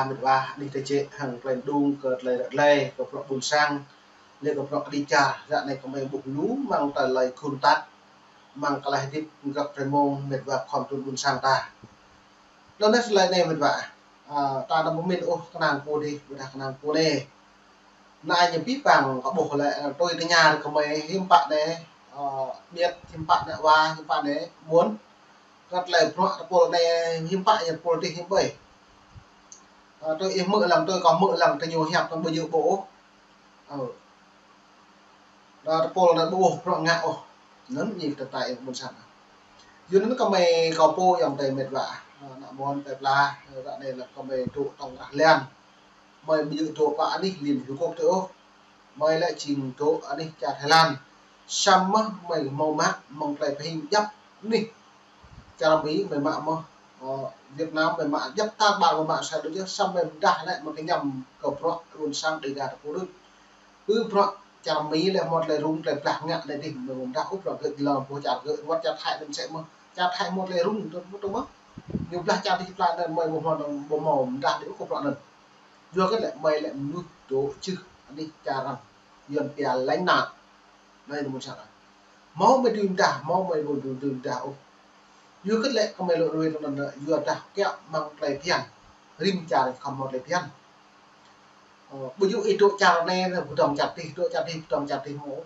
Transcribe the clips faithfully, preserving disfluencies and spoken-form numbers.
Mĕt wa, anih tơjĕ hăng tơlơi mơđung kơ tơlơi ră lĕ, kơ bruă ƀôn sang, lĕ kơ bruă kơđi čar, ră anai kơmơi ƀuh lu, mơ̆ng tơlơi khun tat, mơ̆ng tơlơi hơdip găp rơmông, mĕt wa khŏm tŭ ƀôn sang ta. Anŭn yơh tơlơi anai mĕt wa. A, ta anăm pơmĭn ôh kơnang pô dih, ƀôdah kơnang pô anai. Anai ñu pĭ păng kơ ƀuh lĕ, a, tui tơña kơmơi hiư̆m pă anai, a, ƀiă hiư̆m pă anai wa, hiư̆m pă anai ƀôn. Kơ tơlơi bruă tơpul anai hiư̆m pă ñu tơpul dih hiư̆m ƀơi. A, tui ih hmư̆ lăng, tui kâo hmư̆ lăng, tơ ñu hiăp tơ ƀu djơ̆ ƀuh ôh. Ơ. Đa tơpul anai ƀu ƀuh bruă ngă ôh. Anŭn ñu tơtai ƀôn sang. Yua anŭn kơmơi kâo pô ayŏng adơi mĕt wa. Ană ƀôn plơi pla, ră anai lĕ kơmơi dŏ tŏng krah lăn. Mơi ƀu djơ̆ dŏ pơ anih Liên Hiệp Quốc tơ ôh. Mơi lĕ jing dŏ anih čar Thái Lan. Samơ̆ mơi hmâo mă mơ̆ng tơlơi pơhing djăp anih. Čar Mi mơi mă mơ̆, ơ, Việt Nam mơi mă djăp ta ƀar mơi mă sa đôč yơh, samơ̆ mơi pơdah lĕ mơi kơñăm kơ bruă ƀôn sang Dêga tơpul đôč. Ư bruă čar Mi lĕ hmâo tơlơi rŭng tơlơi blah ngă lĕ dih mơi pơdah ôh bruă gơ̆ lŏm pô čar gơ̆, wơ̆t čar Thái anŭn sĕ mơ̆. Čar Thái hmâo tơlơi rŭng tơ mơ̆. Ñu blah čar dih pla anŭn mơi ƀu hmâo, ƀu hmâo pơdah dih ôh kơ bruă anŭn. Yua kơ lĕ mơi lĕ mơnuih dŏ čih anih čar arăng. Yuan pia lánh nạn. Anai anŭn ƀôn sang. Hmâo mơi dưi pơdah, hmâo mơi ƀu dưi pơdah ôh. Yua kơ lĕ kơmơi lŏ rui tơ anŭn, yua dah kiăng mơ̆ng tơlơi phiăn. Rĭm čar khŏm hmâo tơlơi phiăn. Ơ, ƀu djơ̆ ih dŏ čar anai, pơdơ̆ng čar dih, dŏ čar dih, pơdơ̆ng čar dih hmâo.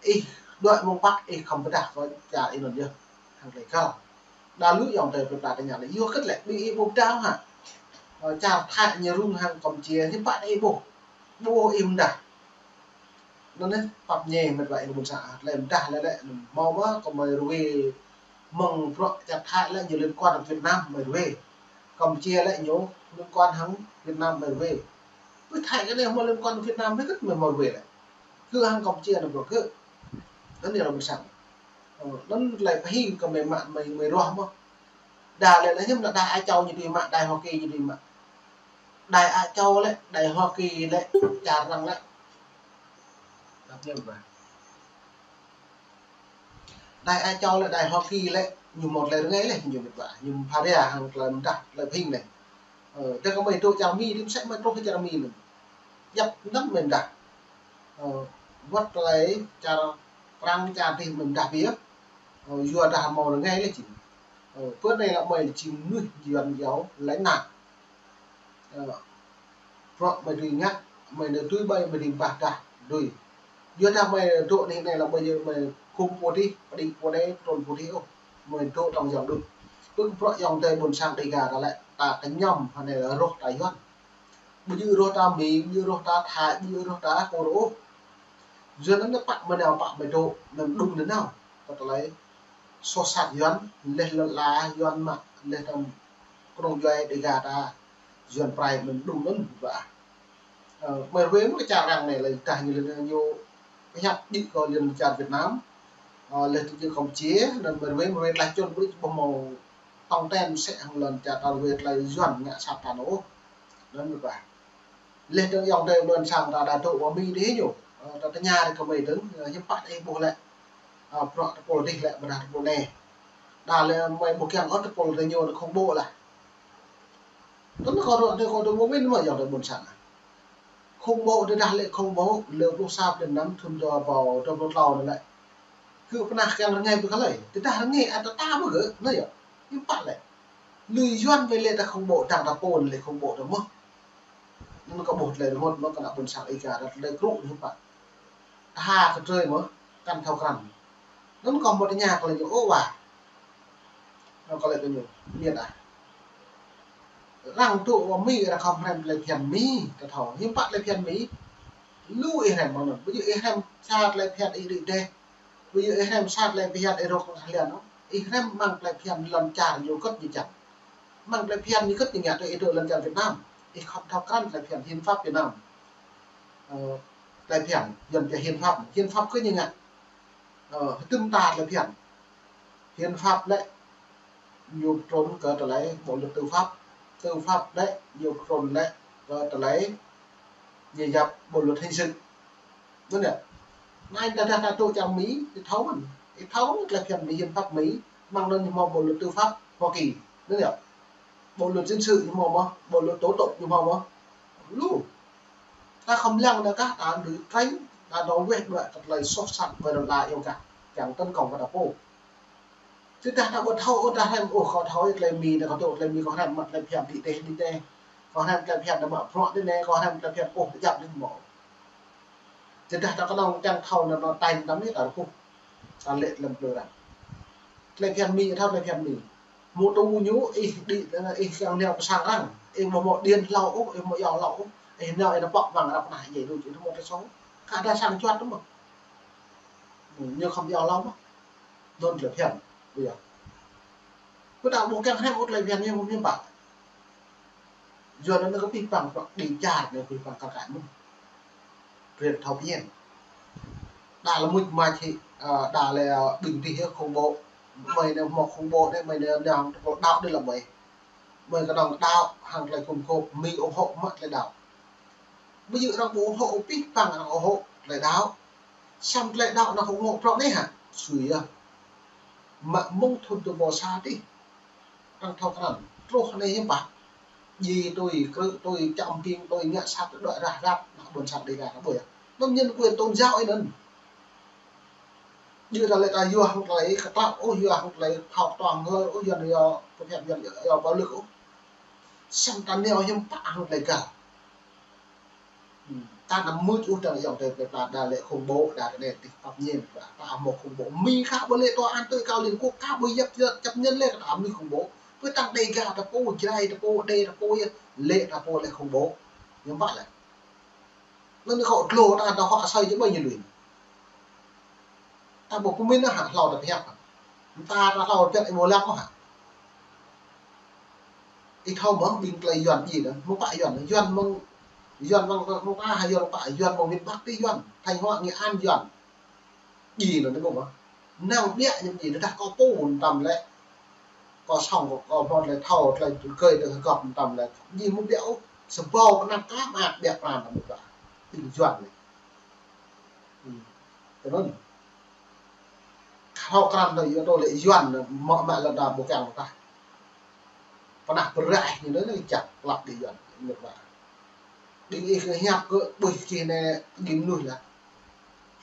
Ih dŏ mơ̆ng pă, ih khŏm pơdah kơ čar ih anŭn yơh. Hăng tơlơi kăl. Đa lu ayŏng adơi plơi pla tơña lĕ, yua kơ lĕ ƀing ih ƀu pơdah hă. Ơ, čar Thái ñu rŭng hăng Campuchia, hiư̆m pă ih ƀuh. Ƀu ih pơdah. Anŭn yơh, pap ñe mĕt wa ih ƀôn sang, tơlơi pơdah lĕ lĕ, hmâo mơ̆ kơmơi rui mơ̆ng bruă čar Thái lĕ ñu liên quan Việt Nam mơi rui. Campuchia lĕ ñu liên quan hăng Việt Nam mơi rui. Ƀơi Thái kơ anai hmâo liên quan Việt Nam mơi kơ mơi mơi rui lĕ. Kơ hăng Campuchia anŭn bruă kơ. Anŭn yơh ƀôn sang. Ơ, anŭn tơlơi pơhing kơ mơi mă mơi, mơi ruah mơ̆. Đa lĕ lĕ hiư̆m lĕ đai Á Châu ñu dưi mă, đai Hoa Kỳ ñu dưi mă. Đai Á Châu lĕ, đai Hoa Kỳ lĕ, čar arăng lĕ. Đai Á Châu lĕ, đai Hoa Kỳ lĕ, ñu hmâo tơlơi rơngai lĕ, ñu mĕt wa, ñu pha ria hăng tơlơi pơdah, tơlơi pơhing lĕ. Ơ, tơ kơmơi dŏ čar Mi, tơ sĕ mơi truh čar Mi lĕ. Djăp anŭn mơi pơdah. Ơ, wơ̆t tơlơi čar Prăng čar dih mơi pơdah biă. Ơ, yua dah hmâo rơngai lĕ jing. Ơ, pơ anai lĕ mơi jing mơnuih Yuan yâo lánh nạn. Ơ, bruă mơi dưi ngă, mơi nao tui ƀai mơi dưi bah dah dưi. Yua dah mơi dŏ anih anai lĕ mơi, mơi khŏm pô dih, pơđĭ pô anai, trŭn pô dih ôh. Mơi dŏ tŏng yŏng đôč. Pơ bruă ayŏng adơi ƀôn sang Dêga ta lĕ, ta kơñăm, hơnai lĕ rŏh ta Yuan. Ƀu djơ̆ rŏh ta Mi, ƀu djơ̆ rŏh ta Thái, ƀu djơ̆ rŏh ta kơ rŏh. Yuan anŭn pă mơi nao pă mơi dŏ, mơi mơđung anŭn nao. Kơ tơlơi soh sat Yuan, lĕ lŏn ala Yuan mă, lĕ tơm kơnung djuai Dêga ta, Yuan prai mơi mơđung anŭn wa. Ơ, mơi rui mơ̆ čar arăng anai lĕ dah ñu lĕ ñu pơhiăp djik kơ lŏn čar Việt Nam. Ơ, lĕ tơ Campuchia, anŭn mơi rui mơi rui tlaih čun ƀu ƀu hmâo tong ten sĕ hăng lŏn čar ta rui tlaih Yuan ngă sat ta anŭn. Anŭn mơi wa. Lĕ tơ ayŏng adơi ƀôn sang ta đa dŏ pơ Mi dih ñu. Ơ, ta tơña rai kơmơi dơ̆ng, ơ, hiư̆m pă ih ƀuh lĕ. Ơ, bruă tơpul dih lĕ, ƀôdah tơpul anai. Đa lĕ mơi ƀu kiăng ôh tơpul tơ ñu khŏm ƀuh lah. Tơl kâo dŏ, tơ kâo dŏ pơmĭn mơ̆ ayŏng adơi ƀôn sang. Khŏm ƀuh tơdah lĕ khŏm ƀuh, lơ pluh sa blan năm thŭn dua rơbâo dua pluh klâo anai lĕ. Kơ pơnah kiăng rơngai ƀu kơ lơi. Tơdah rơngai ăt ta ƀu gơ̆, anai yơh. Hiư̆m pă lĕ. Lui Yuan wai lĕ ta khŏm ƀuh, dang ta pôn lĕ khŏm ƀuh ta mơ̆. Anŭn kâo ƀuh tơlơi rơngot mơ̆ kơ ană ƀôn sang Dêga, tơlơi krŭ hiư̆m pă. Tha kơ drơi mơ̆, kăn thâo krăn. Anŭn kâo mơ̆ tơña kơ lĕ ñu ôh wa. Anŭn kâo lĕ kơ ñu, miêt ah. Arăng dŏ pơ Mi arăng khŏm hrăm tơlơi phiăn Mi, ta thâo. Hiư̆m pă tơlơi phiăn Mi. Lu ih hrăm mơ̆ng anŭn. Ƀu djơ̆ ih hrăm sa tơlơi phiăn ih đĭ dêh. Ƀu djơ̆ ih hrăm sa tơlơi phiăn ih rŏk hlian ôh. Ih hrăm mơ̆ng tơlơi phiăn lŏn čar ñu kơ̆t ñu čang. Mơ̆ng tơlơi phiăn ñu kơ̆t ñu ngă tơ ih dŏ lŏn čar Việt Nam. Ih khŏm thâo krăn tơlơi phiăn hiến pháp Việt Nam. Ơ, tơlơi phiăn, Yuan pia hiến pháp, hiến pháp kơ ñu ngă. Ơ, hơdôm ta tơlơi phiăn. Hiến pháp lĕ, ñu pơtrŭn kơ tơlơi bộ luật tư pháp. Tư pháp lĕ, ñu pơtrŭn lĕ kơ tơlơi ñu yap bộ luật hình sự. Anŭn yơh. Anai ta dah ta dŏ čar Mi, ih thâo mơ̆n. Ih thâo tơlơi phiăn Mi, hiến pháp Mi, mơ̆ng anŭn ñu hmâo bộ luật tư pháp Hoa Kỳ. Anŭn yơh. Bộ luật dân sự ñu hmâo mơ̆, bộ luật tố tụng ñu hmâo mơ̆. Lu. Ta khŏm lăng nao kah, ta đuaĭ tránh, ta đuaĭ weh đuaĭ kơ tơlơi soh sat ƀơi lŏn tơnah ayŏng kah, kiăng tấn công kơ ta pô. Tơdah ta ƀu thâo, ôh, ta hrăm, ôh, kâo thâo tơlơi Mi anai, kâo tŭ tơlơi Mi, kâo hrăm mă tơlơi phiăn đĭ teh, đĭ teh. Kâo hrăm tơlơi phiăn đa mă bruă đĭ anai, kâo hrăm tơlơi phiăn pô tơjăp đĭ mơ̆. Tơdah ta kơnơ̆ng kiăng thâo anŭn, anŭn tañ tăm anai ta rơkuh. Ta lĕ lăm plơi arăng. Tơlơi phiăn Mi, thâo tơlơi phiăn Mi. Mơ̆ tŭ ñu, ih đĭ, ih kiăng nao pơ sang arăng. Ih ƀu hmâo điện hlâo ôh, ih ƀu hmâo iâu hlâo ôh. Ih nao ih nao pŏk mơ̆ng arăng pơnah djai đôč, ih hmâo tơlơi soh. Kah đa sang čuăt mơ̆. Ñu khŏm iâu hlâo mơ̆. Anŭn tơlơi phiăn. Ƀu yơh. Kơ ta ƀu kiăng hrăm ôh tơlơi phiăn ñu, ñu ƀă. Yua anŭn kơ pih păng pơk đĭ čar anai, pih păng kar kaĭ mơ̆n. Brơi thâo phiăn. Đa lĕ mŭt mač hĭ, ơ, đa lĕ, ơ, ƀing dih khủng bố. Mơi anai hmâo khủng bố anai, mơi anai nao tơpul đaŏ đĭ lăm mơi. Mơi kơnơ̆ng đaŏ hăng tơlơi gum gôp, Mi ủng hộ mă tơlơi đaŏ. Ƀu djơ̆ arăng ƀu ủng hộ, pih păng arăng ủng hộ tơlơi đaŏ. Samơ̆ tơlơi đaŏ anŭn ủng hộ prŏng anai hă? Sui yơh. Mă mơ̆ng thŭn dua ƀâo sa tih. Arăng thâo krăn. Truh anai hiư̆m pă. Djai tui, krư̆ tui, čăm ƀing tui, ngă sat đuaĭ rah rap, ană ƀôn sang Dega ta ƀuh yơh. Anŭn nhân quyền tôn giáo anŭn. Djơ̆ ta lĕ ta yua hăng tơlơi kơtlăp ôh, yua hăng tơlơi phao kơtuang ngơ ôh, yua anŭn yua pơhiăp, yua, yua bạo lực ôh. Samơ̆ ta nao hiư̆m pă hăng tơlơi găl. Hmm. Ta anăm mŭt ôh dơ̆ng ayŏng adơi plơi pla, đa lĕ khủng bố, đa kơ anai tih pap ñen, ta, ta hmâo khủng bố. Mi kah ƀu lĕ tòa án tối cao Liên Quốc, kah ƀu yap yap chấp nhận lĕ kơ ta mơnuih khủng bố. Pơ tăng Dega ta pô, Jrai ta pô, Đê ta pô yơh, lĕ ta pô lĕ khủng bố. Hiư̆m pă lĕ. Anŭn kâo tlô ta, ta hŏk asơi či ƀơi ñu lui. Ta ƀu pơmĭn hă, hlâo ta pơhiăp hă. Ta, ta hlâo pơhiăp ih ƀu lăng hă. Ih thâo mơ̆ ƀing tơlơi Yuan djai anŭn, mơ̆ng pă Yuan, Yuan mơ̆ng, Yuan mơ̆ng, mơ̆ng pă hă Yuan pă, Yuan mơ̆ng miền Bắc tih Yuan, Thanh Hóa, Nghệ An Yuan. Djai anŭn, ih ƀuh mơ̆. Năng biă ñu djai, tơdah kâo pô tăm lĕ. Kâo sŏng kâo, kâo hmâo tơlơi thâo, tơlơi rơgơi, tơlơi hơgŏp tăm lĕ. Djai mơ̆ biă ôh, sơbâo kơnăl kah mă biă pran tăm mơ̆. Ƀing Yuan anai. Hmm. Tui anŭn. Kâo krăn tui yua tui lĕ Yuan mă mă lŏn đa ƀu kiăng tah. Pơnah pơrah ñu anŭn čăk klăp đĭ Yuan. Ñu ƀă. Đĭ ih kơ hiăp kơ ƀuh kih anai đĭ mơnuih lah.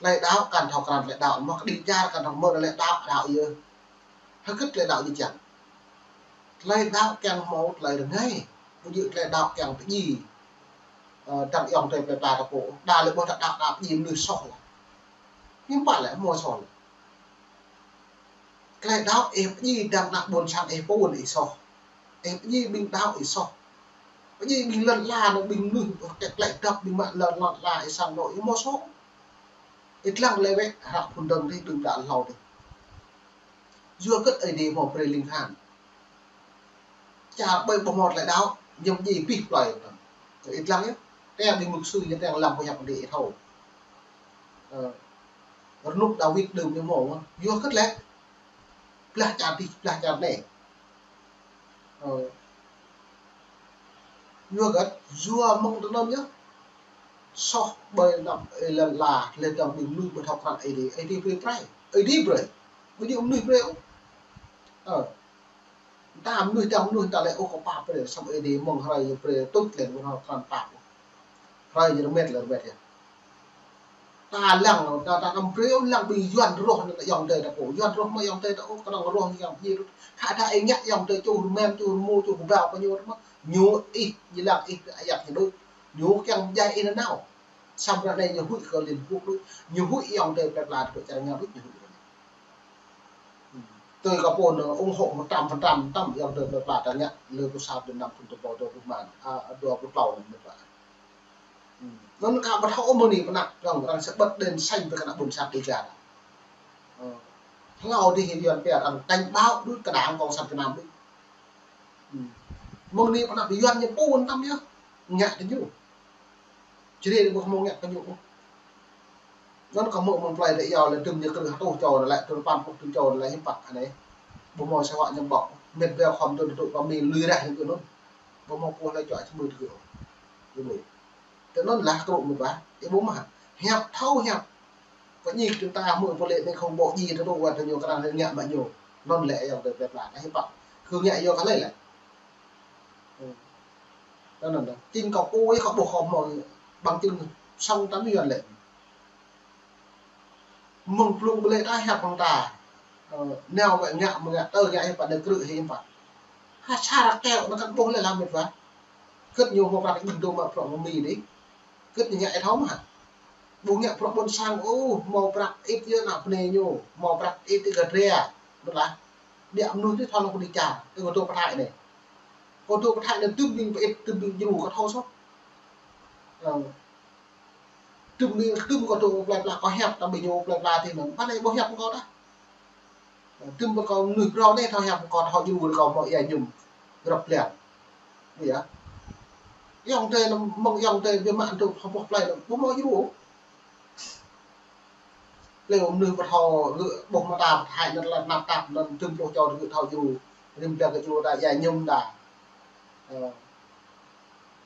Tơlơi đaŏ kăn thâo krăn tơlơi đaŏ, mă kơ đĭ čar kăn thâo mơ̆ tơlơi đaŏ, đaŏ yơh. Hơget tơlơi đaŏ ñu čang. Tơlơi đaŏ kiăng hmâo tơlơi rơngai. Ƀu djơ̆ tơlơi đaŏ kiăng pơdjai. Ơ, dăng ayŏng adơi plơi pla ta pô. Đa lĕ ƀuh ta đaŏ, đaŏ pơdjai mơnuih soh lah. Hiư̆m pă lĕ hmâo soh lah. Tơlơi đaŏ ih pơdjai dăng ană ƀôn sang ih pô ih soh. Ih pơdjai ƀing đaŏ ih soh. Pơdjai ƀing lŏn ala anŭn ƀing mơnuih ƀu kĕ tơlơi dăp ƀing mă lŏn, lŏn ala ih sang anŭn ih hmâo soh. Ih lăng lĕ wĕ hră phŭn dơ̆ng dih đưm đă hlâo dih. Yua hơget Ơi Adai hmâo brơi ling than. Čar ƀơi ƀu hmâo tơlơi đaŏ, ñu djai abih plơi. Ih lăng yơh. Tơdah ƀing mục sư ñu tơdah lăng pơhiăp kơ dih ih thâo. Ơ, rơnŭk Dawid đưm ñu hmâo, yua hơget lĕ. Blah čar dih, blah čar anai. Ơ, yua hơget, yua mơ̆ng tơnăm yơh. Soh ƀơi anăp ih lŏn ala, lĕ dăng ƀing mơnuih ƀu thâo krăn Ơi Adai, Ơi Adai brơi prai, Ơi Adai brơi. Ƀu djơ̆ mơnuih brơi ôh. Ơ. Ta mơnuih, ta mơnuih, ta lĕ ôh kơ pap brơi, samơ̆ Ơi Adai mơ̆ng hrơi ñu brơi tuč lĕ ƀu thâo krăn pap ôh. Hrơi ñu rơmet lĕ rơmet yơh. Ta lăng, ta, ta anăm brơi ôh lăng ƀing Yuan rŏh anŭn ayŏng adơi ta pô. Yuan rŏh mă ayŏng adơi ta ôh, kơnơ̆ng rŏh ñu kiăng pơdjai rŏh. Khă ta ih ngă ayŏng adơi čuh rơmen, čuh rơmô, čuh kơbao kơ ñu mơ̆. Ñu ih, ñu lăng ih, ayăt ñu đôč. Ñu kiăng djai ih nanao. Samơ̆ ră anai ñu huĭ kơ Liên Hợp Quốc đôč. Ñu huĭ ayŏng adơi plơi pla ta pô čar Nga đôč, ñu huĭ. Tui kơ pô anŭn ủng hộ một trăm phần trăm, tăm ayŏng adơi plơi pla ta ngă, lơ pô sa tơnăm thŭn dua ƀâo dua pluh mơ̆n, a, dua pluh klâo anŭn mơ̆n. Anŭn kâo ƀu thâo mơ̆ng anai pơ anăp, arăng, arăng sẽ bật đèn xanh pơ kơ ană ƀôn sang Dega. Ơ. Hlâo dih Yuan pia arăng cảnh báo đôč kơ Đảng Cộng sản Việt Nam đôč. Mơ̆ng anai pơ anăp Yuan ñu pô tăm yơh. Ngă tơ ñu. Čơđai ƀu hmâo ngă kơ ñu ôh. Anŭn kâo hmư̆ mơ̆ng plơi lĕ yua lĕ dŭm ñu krư̆ hơtuh čô anŭn lĕ, dơ̆ng păn pluh dŭm čô anŭn lĕ hiư̆m pă anai. Ƀu hmâo sa wă ñu ƀŏk. Mĕt wa khŏm dŭn tŭ pơ Mi lui rah ñu kơ anŭn. Ƀu hmâo pô hlơi čuă čơmư̆ tơ kơ ôh. Kơ ƀu. Tơ anŭn lah krŭ mơ̆ ƀă. Ih ƀuh mơ̆. Hiăp thâo hiăp. Pơñik tơ ta hmư̆ pô lĕ anai khŏm ƀu djai tơ tŭ wa tơ ñu kơ arăng ngă mă ñu. Anŭn lĕ ayŏng adơi plơi pla. Hiư̆m pă. Kơ ngă yua kơ hlơi lĕ. Anŭn, anŭn. Čing kâo pô yơh kâo ƀuh kâo hmâo bằng chứng song tăm yuan lĕ. Mơ̆ng blung ƀlĕ ta hiăp hăng ta. Ơ, nao wĕ ngă mơ̆ ngă tơ ngă hiăp pă nao krư̆ hiăp pă. Ha sa ră keo anŭn kăn ƀuh lĕ lah mĕt wa. Kơ̆t ñu hmâo prăk ƀing dŏ mă prăk mơ̆ng Mi dih. Kơ̆t ñu ngă ih thâo mă. Ƀu ngă prăk ƀôn sang ôh, hmâo prăk ĭt yơh ană bơnai ñu, hmâo prăk ĭt yơh gah dra. Anŭn lah. Biă mơnuih dih thâo lăng pơđĭ čar, ih kơ dŏ pơthai anai. Kơ dŏ pơthai anai tơm ƀing pơĭt, tơm ƀing djru kơ thâo soh. Ơ. Tơm ƀing, tơm kơ dŏ plơi pla kơ hiăp, tơm ƀing ñu plơi pla dih anŭn. Pă anai ƀu hiăp kơ ta. Tơm ƀing kâo mơnuih phrâo anai thâo hiăp kơ thâo djru kâo hmâo ia ñum. Grăp plian. Ƀu yơh. Ayŏng adơi anŭn, mơ̆ng ayŏng adơi biă mă tŭ hơpŏh plơi anŭn, ƀu hmâo djru. Plơi mơnuih ƀu thâo gơ̆ ƀuh mơta pơthai anŭn lăp năp tap anŭn tơm pluh čô gơ̆ thâo djru. Rĭm ƀing gơ̆ djru đa ia ñum đa. Ơ.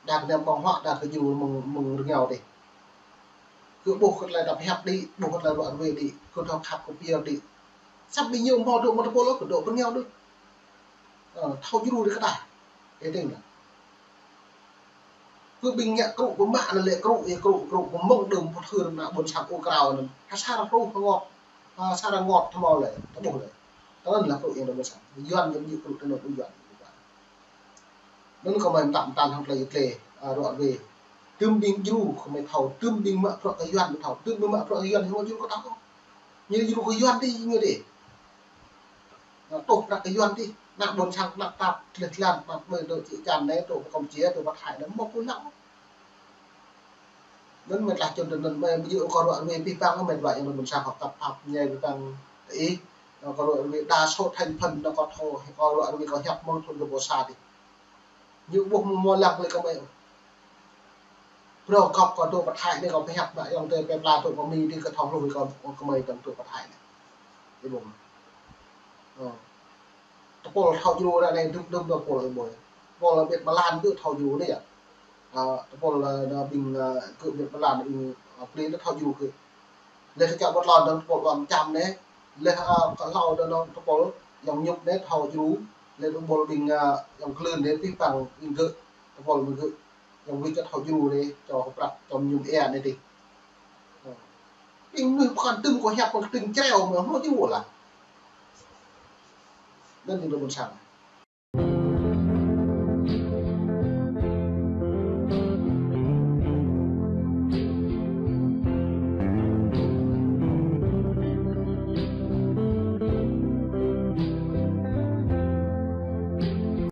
Đa kơ anăm ƀơ̆ng huă, đa kơ djru mơ̆ng, mơ̆ng rơngiao dih. Gơ̆ ƀuh kơ tơlơi ta pơhiăp đĭ, ƀuh kơ tơlơi ruă ruê đĭ, gơ̆ thâo khăp kơ pia đĭ. Samơ̆ ƀing ñu hmâo dŏ mơ̆ng tơpul ôh, gơ̆ dŏ pơ rơngiao đôč. Ơ, thâo djru đĭ kơ ta. Ih tĭng lah. Kơ ƀing ngă krŭ pơmă anŭn lĕ krŭ, ih krŭ, krŭ pơmơ̆ng đơ̆m pơthưr ană ƀôn sang ôh krao anŭn. Ha sa ră truh hơngot. Ha sa ră ngot hmâo lĕ, ta ƀuh lĕ. Anŭn lah krŭ yang đơ̆m ƀôn sang. Yuan ñu ƀu djơ̆ krŭ tơnŭn ƀu Yuan. Anŭn kơmơi mơtă mơtăn hăng tơlơi tơlơi, ơ, ruă ruê. Tơm ƀing djru kơmơi thâo, tơm ƀing mă prăk kơ Yuan kơ thâo, tơm ƀing mă prăk kơ Yuan hmâo djru kơ ta kơ. Ñu djru kơ Yuan dih ñu dih. Anŭn tŭ prăk kơ Yuan dih, ană ƀôn sang, ană tap, tleh tlan, ană ƀơi dŏ čư̆ čan anai, dŏ pơ Kampuchia, dŏ pơ Thái anai, hmâo pơlăng. Anŭn mĕt lah čun tơnŭn mĕt ƀu djơ̆ kơ ruă ruê pih păng mĕt wa yang ƀôn sang hŏk tap pap ñai pih păng ih. Anŭn kơ ruă ruê đa số thành phần anŭn kơ thâo, kơ ruă ruê kơ hiăp mơ̆ng thun kơ ƀô sa dih. Ñu ƀuh mơ̆ mơ̆ lăng lĕ kơmơi. Phrâo kŏp kơ dŏ pơthai anai kơ pơhiăp mă ayŏng adơi plơi pla dŏ mơ̆ng Mi dih kơ thâo hluh kơ kơmơi dŏ dŏ pơthai anai. Ih ƀuh. Ơ. Tơpul thâo djru ră anai dŭm dŭm tơpul ih ƀuh. Tơpul ƀiă mơlan gơ̆ thâo djru anai yơh. Ơ, tơpul, ơ, anŭn ƀing, ơ, gơ̆ ƀiă mơlan ƀing, ơ, plơi anŭn thâo djru gơ̆. Lĕ kơ čar ƀôn lan dơ̆ng tơpul ƀôn čam anai. Lĕ, ơ, kơ hlâo dơ̆ng tơpul yang ñŭp anai thâo djru. Lĕ tơpul ƀing, ơ, yang klưn anai pih păng ƀing gơ̆. Tơpul ƀing gơ̆. Yang wĭt kơ thâo djru anai, čô hơprăk, čô ñŭm ia anai dih. Ơ. Ƀing mơnuih pơkŏn tơm kơ hiăp pơkŏn tơm čreo mơ̆ hmâo djru lah. Anŭn ƀing dŏ ƀôn sang.